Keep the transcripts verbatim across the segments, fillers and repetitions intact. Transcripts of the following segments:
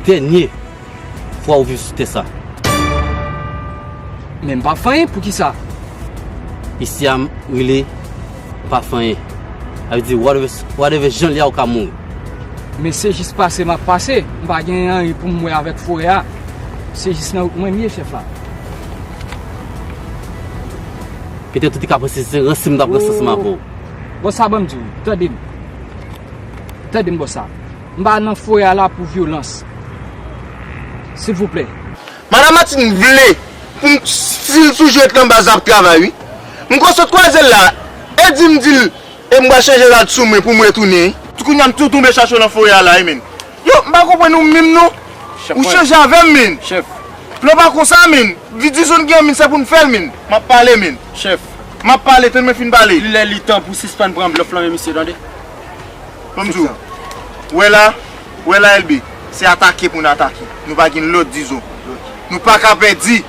Dènye fwa ou viv sou tè sa. Men m pa fè anyen, poukisa? Isi a m rele pa fè anyen. Sa vle di, whatever, whatever jan l ye a, ou ka mouri. Men se jis pase m ap pase. M pa gen anyen pou m wè avèk forè a. Se jis nan wout mwen m ye, chèf la. Petèt ou te ka panse se ranse m t ap ranse ansanm avè w. Bòs sa, ban m di w, tande m. Tande m, bòs sa. M pa nan forè a la pou vyolans. Silvouplè. Madan Martine vle pou m, si l sou jwèt lan baz ap travay, wi. M ko sot kwaze l la, e di m di l, e m pral chanje rad sou mwen pou m retounen, wi. Kounye a m tou tonbe chache w nan forè a la, wi, men. Yo, m pa konprann ou menm, non. Ou chanje avè m, men. Chèf. Plan pa konsa, men. Di, di zòn gen, men, se pou n fè l, men. M ap pale, men. Chèf. M ap pale, tann mwen fin pale. Li lè li tan pou sispann pran blòf lan, men, mesye, tande. Ban m di w. Wè la, wè la, L B. Se atake pou n atake. Nou pa gen lòt dizon. Nou pa ka pèdi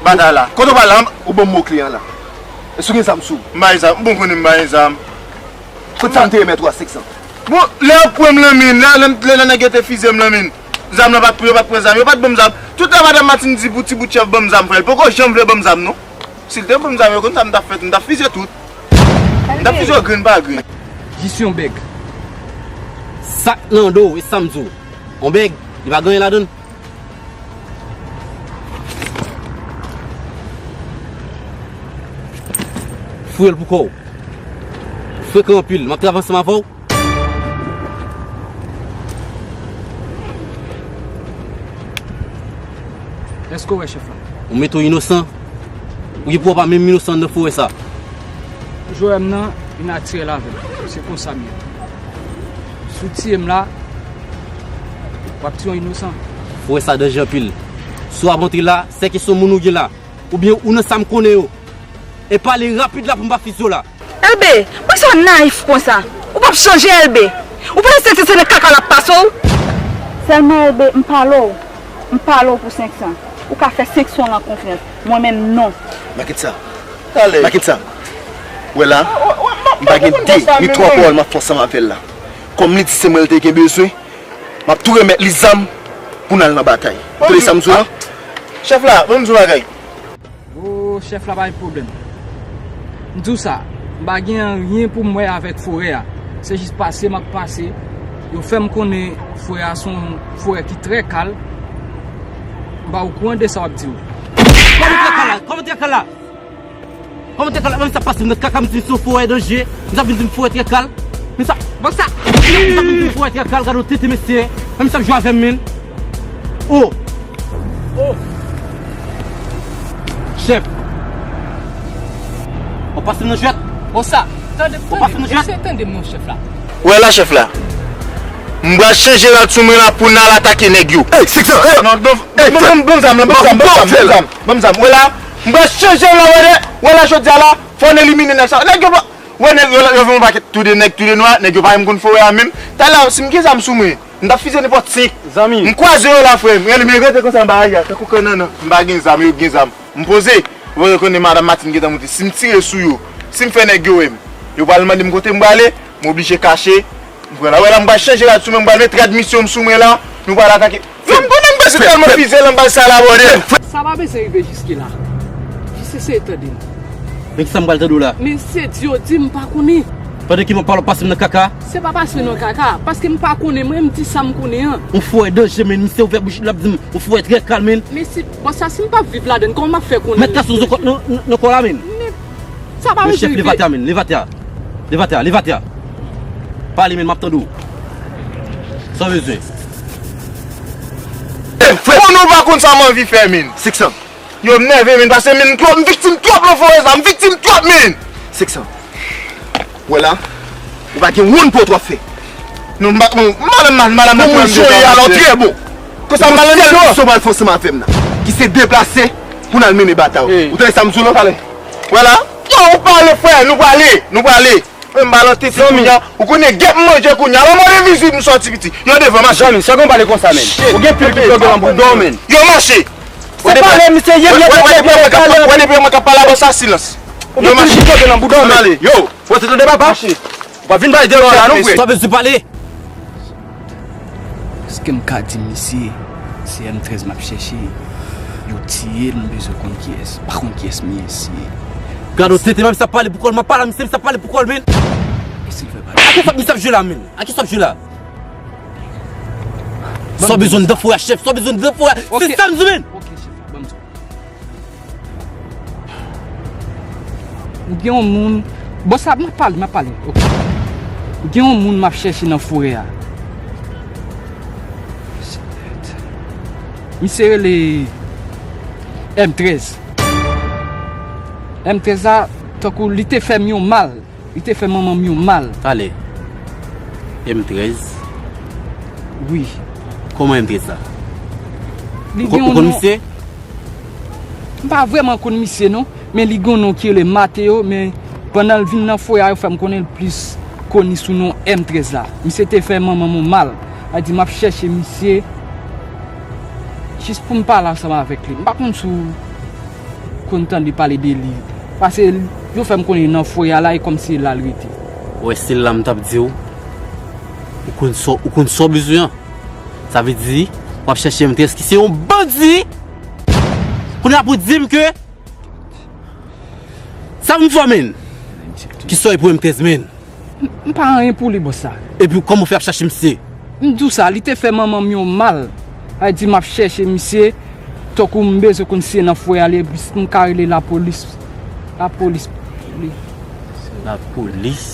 batay la. Kote w pral la? Ou ban m mo kle an la. Èske w gen zam sou ou? M pa gen zam. Bon, konnen m pa gen zam. Kot zam te remèt ou a, senk san? Bon, lè yo pran m lan, men, lè, lè, lè nèg yo te fize m lan, men, zam lan pa t pou yo, pa t pran zam, yo pa t ban m zam. Tout lè madan Martine di pou ti bout chèf ban m zam, frè, li poko janm vle ban m zam, non. Si l te ban m zam, yo konn sa m t ap fè, m t ap fize tout. M t ap fize yo grenn pa grenn. Jis yon bèg. Sa k nan do w, e sa m di w. Yon bèg, li pa gen anyen ladan l. Foure l pou kò w. Frekan anpil, m ap travay ansanm avè w. Èske w wè chèf la? Ou mete w inosan. Ou gen pou w pa menm inosan nan forè sa. Jowè m nan, li natirèl avè m. Se konsa m ye. Si w tiye m la, w ap tiye yon inosan. Forè sa danje anpil. Si w ap antre la, se kesyon moun ou gen la. Oubyen ou nan sa m konnen yo. E pale rapid la pou m pa fize w la. L B, poukisa w nayif konsa? Ou p ap chanje, L B. Ou pa santi se nan kaka l ap pase w? Sèlman, L B, m pale w. M pale w pou senk san. Ou ka fè senk san w lan konfyans. Mwen menm, non. Makit sa. Makit sa. Wè la, m pa gen de ni twa pawòl m ap fè ansanm avè l la. Kòm li di se mwen l te gen bezwen, m ap tou remèt li zam pou n al nan batay. Ou tande sa m di w la? Chèf la, ban m di w bagay. O, chèf la pa gen pwoblèm. M di w sa, m pa gen anyen pou m wè avèk forè a. Se jis pase m ap pase. Yo fè m konnen forè a se yon forè ki trè kal. M pa okouran de sa w ap di yo. Kòman trè kal la? Kòman trè kal la? Kòman trè kal la? Mwen sa pase m nan kaka, m di se yon forè danje. Mwen sa vin di m forè trè kal. Mwen sa, bon sa. Mwen sa vin di m forè trè kal, gade yon tete mesye. Mwen sa jwe avè m, men. O! O! Chèf! Ou pase m nan jwèt? Bon sa, tande m, tande m, mesye, tande m non, chèf la. Wè la, chèf la. M pral chanje rad sou mwen la pou n al atake nèg yo. Ey, six cents, ey! Non, non, ey, ban m, ban m zam lan, ban m zam, ban m zam, ban m zam, ban m zam. Wè la, m pral chanje la, wè la, wè la, jodi a la, fò n elimine nèg sa. Nèg yo pa, wè nèg yo, yo fè yon pakèt, toude nèg, toude nwa, nèg yo pa menm konn forè a menm. Talè, si m gen zam sou mwen, m t ap fize nenpòt senk. Zanmi. M kwaze yo la, frè m. Rele m, rete konsa anba rayi a, tankou kannannan. M pa gen zam, yo gen zam. M poze. Ou pa rekonnen madan Martine gentan monte. Si m tire sou yo, si m fè nèg yo wè m, yo pral mande m kote m prale, m oblije kache. M pran la. Wè la, m pral chanje rad sou mwen, m pral met rad misyon m sou mwen la. Nou pral atake. Yo, m konnen m pèse tèlman fize lan bal sa la, bòdè. Sa pa bezwen rive jiske la. Jis eseye tande m. Men kisa m pral tande w la? Men se di yo di m pa konnen. Pandan ke m ap pale w ap pase m nan kaka? Se pa pase nan kaka, paske m pa konnen, mwen m di sa m konnen an. Yon forè danje, men misye ouvè bouch li ap di m yon forè trè kal, men. Men si, bon, sa si m p ap viv ladan l, kòman m ap fè konnen? Mèt kase yon zo kòt nan, nan, nan kò la, men. Men sa pa bezwen rive. Chèf, leve atè a, men, leve atè a. Leve atè a, leve atè a. Pale, men, m ap tande w. Sa w bezwen? Konnen w pa konn sa m anvi fè, men. Six cents. Yo, m nève, men, paske, men, m twòp, m viktim twòp nan forè sa, m viktim twòp, men. Six cents. Wè la, ou pa gen wonn pou w twòp fè. Non, m pa, bon, madanm, madanm, madanm, bon, moun jwe alò trè bon. Konsa, madanm, misyon pral fè ansanm avè m nan, ki se deplase pou n al mennen batay. Ou tande sa m di w la? Wè la, yo, ou pale, frè, nou prale, nou prale. Mwen m pa lan tete kounye a, ou konnen gèp m manje kounye a. Alò mande vizit m sòti piti. Yo devan mache. Zanmi, sa konn pale konsa, men. Ou gen pil ki ploge nan bouda w, men. Yo mache. Se pale misye ye, ye, ye, ye, ye, wè depi mwen k ap pale avè w sa silans. Ou gen pil ki ploge nan bouda w, men. Yo. Ou te tande papa? Mache. W ap vin bay deyò la, non, frè. Sa bezwen pale. Èske m ka di misye se M trèz m ap chèche? Yo tiye l, m bezwen konn kiyès. M pa konn kiyès misye ye. Gade w tenten, menm sa pale pou kò l, m ap pale a misye, m sa pale pou kò l, men. Silvè, pale. A ki sòt misye ap jwe la, men? A ki sòt jwe la? Sa w bezwen nan fò a, chèf, sa w bezwen nan fò a. Se sa m di, men. Ok, chèf, ban m di w. Ou gen yon moun. Bon, sa, m ap pale, m ap pale. Ok. Ou gen yon moun m ap chèche nan forè a. Misye rele M trèz. M trèz la, tankou li te fè m yon mal. Li te fè manman m yon mal. Talè. M trèz? Wi. Kòman M trèz la? Li gen yon non. Ou konn misye? M pa vrèman konn misye non, men li gen yon non ki rele Mateo, men pandan l vin nan foye a, yo fè m konnen l plis koni sou non M trèz la. Misye te fè manman m yon mal. Sa di m ap chèche misye jis pou m pale ansanm avèk li. M pa konn si w konn tande pale de li. Paske yo fè m konnen nan foye a la, e kòmsi e la l rete. Ou wè, se la m t ap di w, ou konn sa, ou konn sa w bezwen an. Sa vle di, w ap chèche M trèz ki se yon bandi. Kounye a pou di m ke sa m fè, men. Ki sa w ye pou M trèz, men? M pa anyen pou li, bòs la. Epi kòman w fè ap chache misye? M di w sa, li te fè manman m yon mal. Sa di m ap chèche misye, tankou m bezwen konn si se nan foye a li ye, m ka rele lapolis. Lapolis. Lapolis?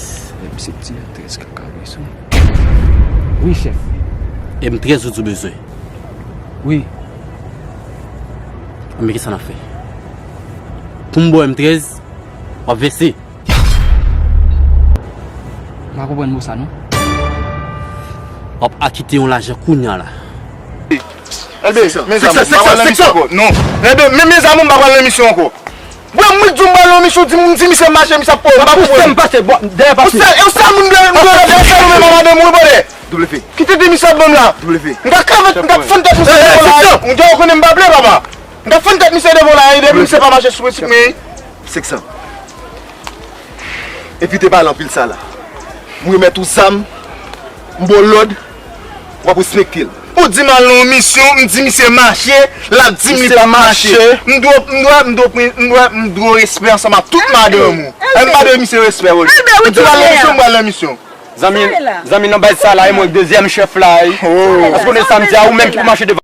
Misye di M trèz kaka wi sou. Wi, chèf. M trèz ou di w bezwen? Wi. Men kisa n ap fè? Pou m ba w M trèz, w ap vèse. M pa konprann mo sa non. W ap akite yon lajan kounye a la. Elbe, men zam ou, m pa pral nan misyon ankò. Non. Elbe, men, men zam ou, m pa pral nan misyon ankò. Bwè, mwen di w m pral nan misyon, di m, di misye mache, misye ap pran, m pa konprann. Pouse m pase, bò, dèyè pase. Ou sèl, ou sèl moun dwe, dwe dèyè sèl ou menm a madanm ou, wi, bòdè. W. Kite di misye ap ban m la. W. M ka, m ka fann tèt misye devan la. M di w konnen m pa vle, papa. M ka fann tèt misye devan la, e depi misye pa mache sou prensip mwen. Sèk san. Epi te pale anpil sa la. M remèt ou zam, m ba w lòd, w ap respekte l. Ou di m al nan yon misyon, m di misye mache, l ap di m li pa mache. M dwe, m dwe, m dwe, m dwe, m dwe respè ansanm ak tout madanm ou. E m pa dwe misye respè, Roger. M di w al nan misyon, m pral nan misyon. Zanmi, zanmi nan baz sa la, e mwen dezyèm chèf la, wi. Paske w konnen sa m di a, ou menm ki pou mache devan.